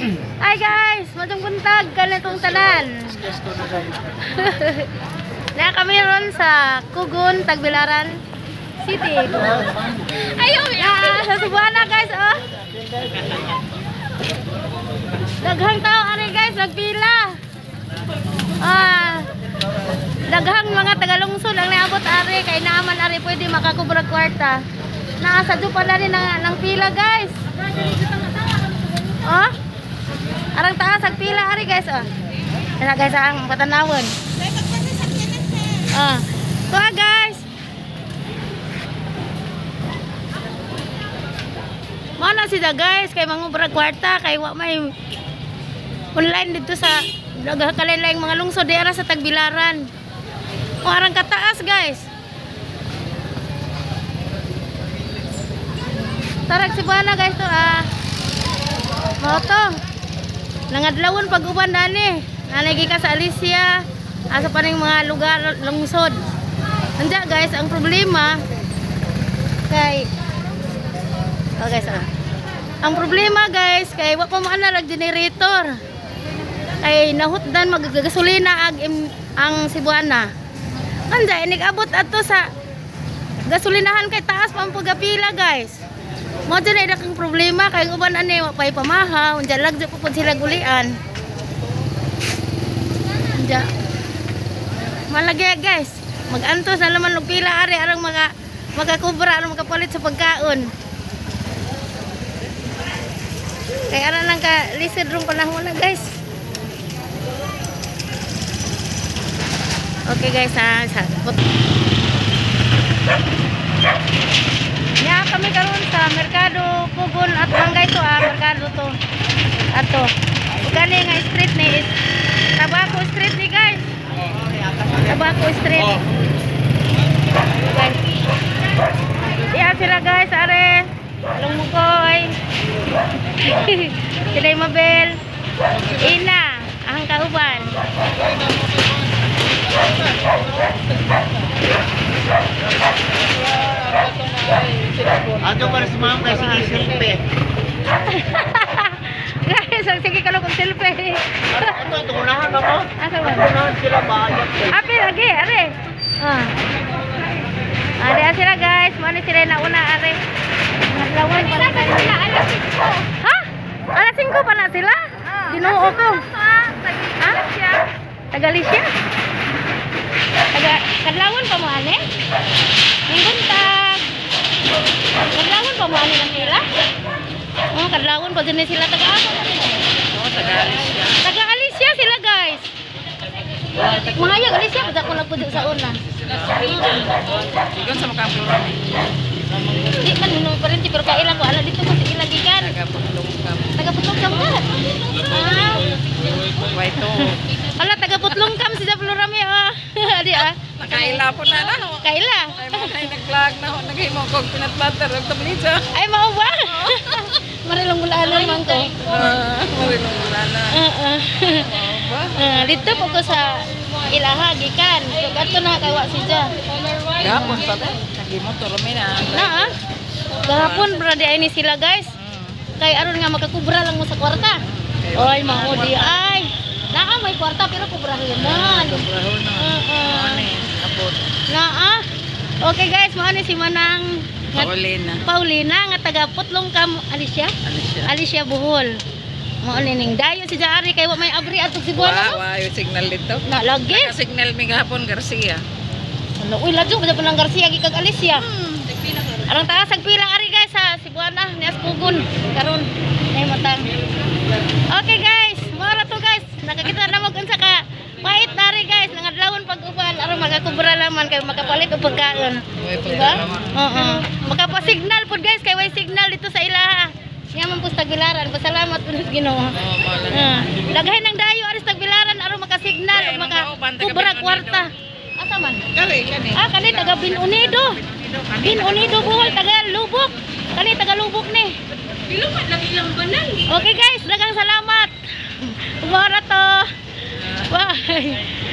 Hi guys, maayong buntag kanatong tanan. Na kami ron sa Kugon, Tagbilaran City. Ayaw, na, sa Cebuana guys, oh. Daghang tao ari guys, nagpila. Ah. Daghang mga tagalungsod ang naabot ari kay naaman ari pwede makakubra kwarta. Naa sa pa na rin ng pila guys. Oh. Arang taas ang pila ari guys, oh. Kana guys ang patanawon. Ah. Kuha guys. Mao na sila guys kay mangubra kwarta kay wa may online dito sa nagkalain-laing mga lungsod di ara sa Tagbilaran. O arang kataas guys. Tarag Cebuana guys to ah. Mao to. Nangadlawon pag-uban dani. Nanay ka sa Alicia, asa pa ning mga lugar lungsod. Anja guys, ang problema kay oh guys ah. Ang problema guys kay wa pa maana rag generator. Kay nahutdan magagasolina ag ang Cebuana. Anja inig-abot adto sa gasolinahan kay taas pa ang pagapila guys. Mo dyan ay dakang problema kay ang uban ani wa pay pamahaw, unja lagyo po pud sila gulian. Unja. Malagay guys. Magantos na naman og pila ari arang mga makakubra arang makapalit sa pagkaon. Kay ara lang ka lisod rong panahon na guys. Okay guys, ha, sa ya kami karon sa Merkado Kugon at Barangay to ah, merkado to. Ato. Gani nga street ni is Tabaco Street ni guys. Tabaco Street. Guys. Iya sila guys, are. Along Mukoy. Sila Mabel. Ina, ang kauban. Ato para sa mga kasi selfie. Guys, ang sige ka lang kong selfie. Ato, tungunahan ako. Asa man? Tungunahan sila ba? Api lagi, are. Ah. Are sila guys, mo ni sila nauna are. Nadlawan pa na sila alas 5. Ha? Alas 5 pa na sila? Ginoo ko. Ha? Tagalisya. Taga kadlawon pa mo ane? Buntag. Kadlawon pa mo ane lang sila? Oh, kadlawon pa din sila taga asa man nila. Oh, taga Alicia. Taga Alicia sila guys. Mahayag Alicia pa ko nagpuyo sa una. Igon sa mga Flora. Di man minum pa rin pero kailan ko ala dito ko sa ilagikan. Taga Putlongkam. Taga Putlongkam ka. Ah. Waito. Ala taga Putlongkam si Florami ah. Adi ah. Nakaila po na na. Kaila. Ay mo kay nag-vlog na ho naghimo kog peanut butter ug tablita. Ay mao ba? Marilong bulanon man ko. Ah, marilong bulana. Oo. Mao ba? Ah, dito po ko sa ilaha gikan. Ug adto na kay wa siya. Gapon pa ba? Nagimotor mi na. Na ah. Gahapon bra di ay ni sila guys. Kay aron nga makakubra lang mo sa kwarta. Oy, mao di ay. Naa may kwarta pero kubrahinan. Kubrahon na. Oo. Ani, abot. Naa. Okay guys, mao ni si Manang Paulina. Paulina nga taga Putlongkam, Alicia? Alicia. Alicia Bohol. Mao ni ning dayo si Jaari kay wa may abri atog si Buwan. Wa, wa, yung signal dito. Na lagi. Signal mi gahapon Garcia. Ano, uy, ladyo pa ng Garcia gikag Alicia. Arang taas ang pila ari guys sa Cebuana ni Aspugon karon nay matang. Okay guys, mao ra to guys. Nakakita na mo unsa ka pait dari guys, nangadlawon pag-uban aron makakubra laman kay makapalit og pagkaon. Diba? Oo. Makapasignal pud guys kay way signal dito sa ilaha. Nya man pud sa Tagbilaran. Pasalamat pud sa Ginoo. Oh, mao lang. Ah, daghay ng dayo aris Tagbilaran aron makasignal Ay, ug mga kauban, taga makakubra Bin kwarta. Asa man? Kani, kani. Ah, kani taga Binunido. Binunido Bohol, taga Lubok. Kani taga Lubok ni. Biluman lang ilang banan. Okay guys, daghang salamat. Umara to. Bye.